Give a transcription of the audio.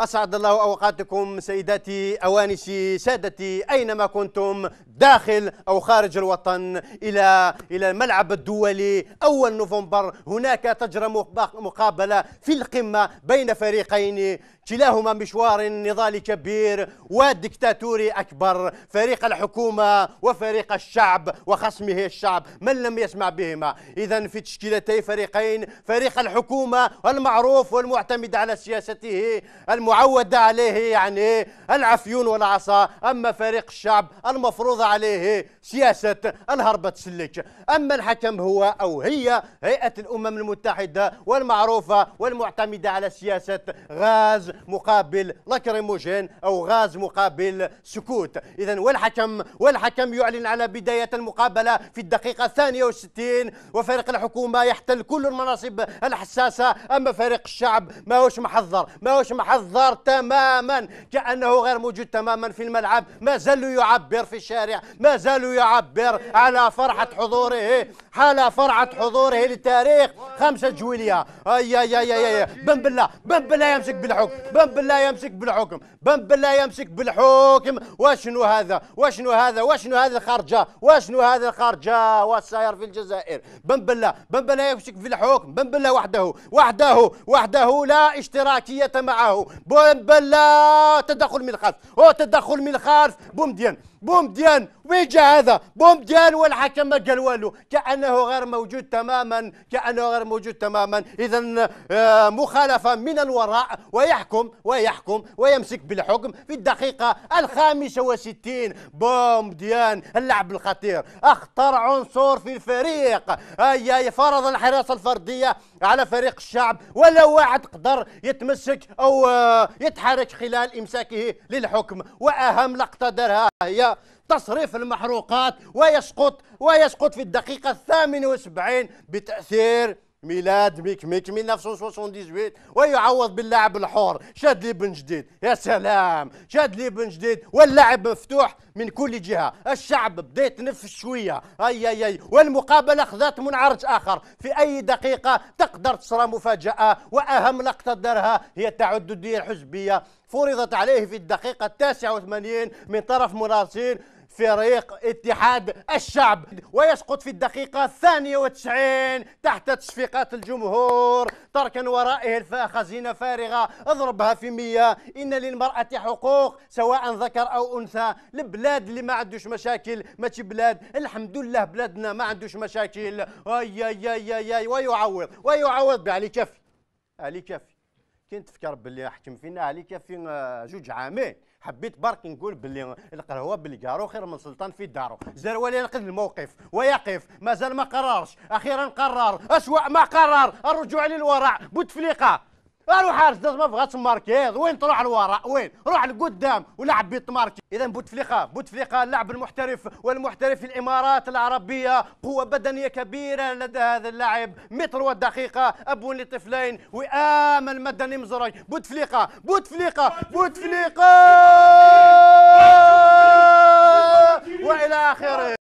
أسعد الله أوقاتكم سيداتي أوانسي سادتي أينما كنتم داخل أو خارج الوطن إلى الملعب الدولي 1 نوفمبر. هناك تجرى مقابلة في القمة بين فريقين كلاهما مشوار نضالي كبير وديكتاتوري أكبر، فريق الحكومة وفريق الشعب وخصمه الشعب من لم يسمع بهما. إذا في تشكيلتي فريقين، فريق الحكومة المعروف والمعتمد على سياسته المعودة عليه يعني العفيون والعصا، أما فريق الشعب المفروض عليه سياسة الهربة تسلك. أما الحكم هو أو هي هيئة الأمم المتحدة والمعروفة والمعتمدة على سياسة غاز مقابل lacrymogène أو غاز مقابل سكوت. إذا والحكم يعلن على بداية المقابلة في الدقيقة 62، وفريق الحكومة يحتل كل المناصب الحساسة، أما فريق الشعب ماهوش محضر، ماهوش محضر تماما، كأنه غير موجود تماما في الملعب، ما زال يعبر في الشارع، ما زال يعبر على فرحة حضوره، على فرحة حضوره للتاريخ 5 جويلية. اي اي اي اي بن بالله، بن بالله يمسك بالحكم، بن بالله يمسك بالحكم، بن بالله يمسك بالحكم. واشنو هذا؟ واشنو هذا؟ واشنو هذه الخارجة؟ واشنو هذه الخارجة والسير في الجزائر؟ بن بالله، بن بالله يمسك في الحكم، بن بالله وحده وحده وحده لا اشتراكية معه. بن بالله تدخل من الخلف، هو تدخل من الخلف، بومديان بومديان، وين جا هذا؟ بومديان والحكم ما قال والو، كأنه غير موجود تماما، كأنه غير موجود تماما. إذا مخالفة من الوراء، ويحكم ويحكم ويمسك بالحكم في الدقيقة 65. بومديان اللاعب الخطير، أخطر عنصر في الفريق، أي فرض الحراسة الفردية على فريق الشعب، ولا واحد قدر يتمسك أو يتحرك خلال إمساكه للحكم. وأهم لقطة دارها هي تصريف المحروقات، ويسقط في الدقيقة 78 بتأثير ميلاد ميك ميك 1978، ويعوض باللاعب الحور شادلي بن جديد. يا سلام، شادلي بن جديد واللاعب مفتوح من كل جهة، الشعب بدا يتنفس شوية، اي اي اي، والمقابلة خذت منعرج آخر، في أي دقيقة تقدر تصرى مفاجأة. وأهم لقطة دارها هي التعددية الحزبية، فرضت عليه في الدقيقة 89 من طرف مناصرين فريق اتحاد الشعب، ويسقط في الدقيقة 92 تحت تصفيقات الجمهور، تركا ورائه خزينة فارغة، اضربها في 100. إن للمرأة حقوق سواء ذكر أو أنثى. البلاد اللي ما عندوش مشاكل ماشي بلاد، الحمد لله بلادنا ما عندوش مشاكل. اي اي اي اي، ويعوض ويعوض بعلي كافي، علي كافي. كي نتفكر باللي حكم فينا علي كافي 2 عامين، حبيت برك نقول باللي القهوة بالكارو خير من سلطان في دارو. زروالي ينقذ الموقف ويقف، مازال ما قررش، اخيرا قرر اسوأ ما قرر، الرجوع للوراء. بوتفليقه روح حارس ما بغاتش ماركيز، وين تروح للوراء؟ وين؟ روح لقدام ولعب بيتماركي. اذا بوتفليقه، بوتفليقه اللاعب المحترف والمحترف في الامارات العربية، قوة بدنية كبيرة لدى هذا اللاعب، متر ودقيقة، اب لطفلين، وئام المدني مزري. بوتفليقه بوتفليقه بوتفليقه والى اخره.